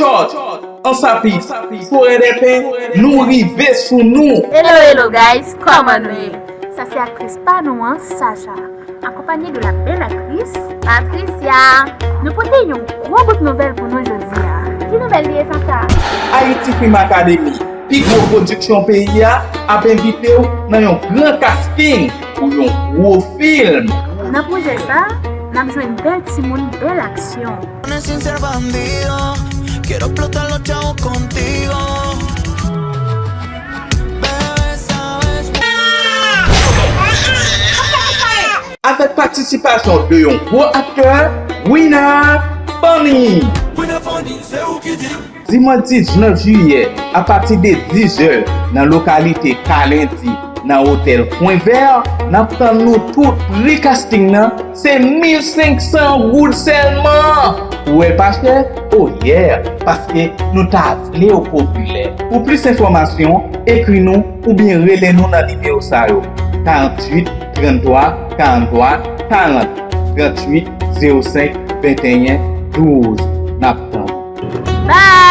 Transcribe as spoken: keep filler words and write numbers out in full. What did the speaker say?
Chòt, Ansapit, Forèdèpen, nou rive sou nou. Hello, hello guys, kòman nou ye? Sa se aktris pa nou an, Sacha, akonpanye de la bèl aktris Patricia. Nou pote yon gwo bout nouvèl pou nou jodi a. Ki nouvèl li ye, Sacha? Haiti Film Academy, pi gwo pwodiksyon peyi a, ap envite w nan yon gran casting pou yon gwo fim. Nan pwojè sa, n ap jwenn bèl timoun, bèl aksyon. Pone sin ser bandido. Quiero explotar los chavos contigo. Bebé, sabes. Avèk patisipasyon de yon gwo aktè, Wina Fanny. Wina Fanny, se ou ki di. Dimanch diznèf jiyè, apati de diz è, nan lokalite Kalendi, nan otèl Kwen Vè, n ap tann nou tout. Pri casting nan, se mil senk san goud sèlman. Ou wè l pa chè? O yeah, paske nou ta vle w popilè. Pou plis enfòmasyon, ekri nou oubyen rele nou nan nimewo sa yo: karanntuit, tranntwa, karannntwa, karant, trantuit, zewo senk, venteyen, douz. N ap tann. Bye!